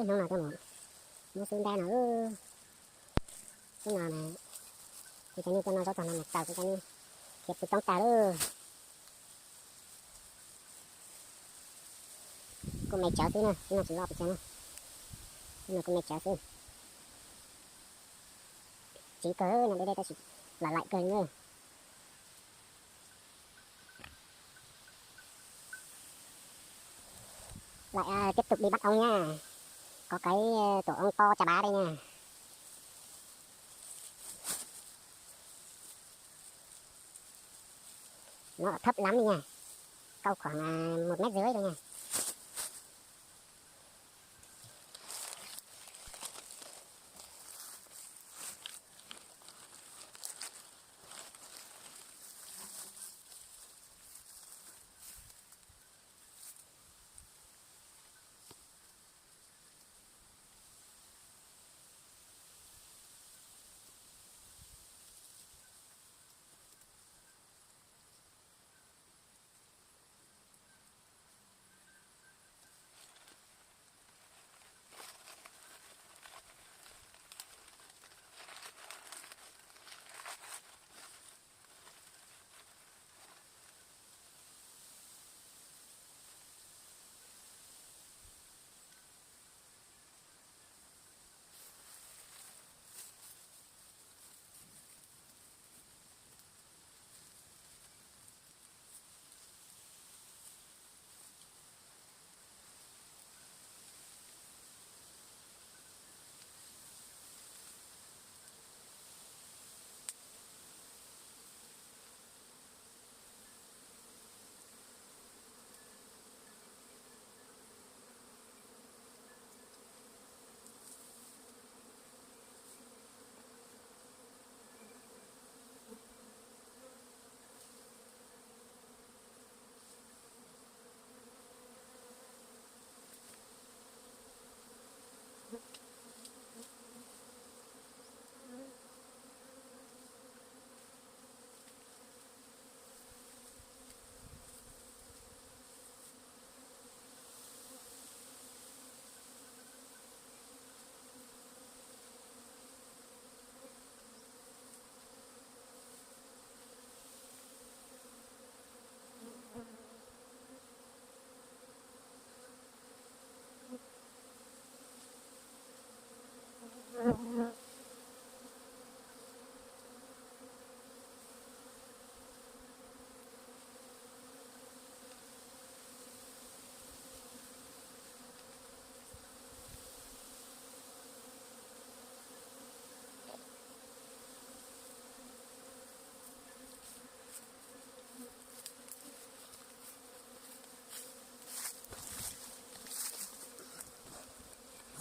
Hnub no tuaj mus muab xub ntab no, xub no, ces cov niag tuaj noj zaub txog no mas txaus cov niag khiav pw roob tag lawm. Kuj me tsawv xwb na, xub no tsis loj pes tsawg na. Xub no kuj me tsawv xwb. Tsiv kawg, nyob deb deb tab sis lam laim kawg li na. Lại à, tiếp tục đi bắt ong nha. Có cái tổ ong to chà bá đây nha. Nó thấp lắm đây nha. Cao khoảng à, một mét rưỡi đây nha.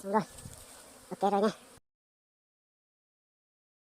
Xong rồi. Ok rồi nha.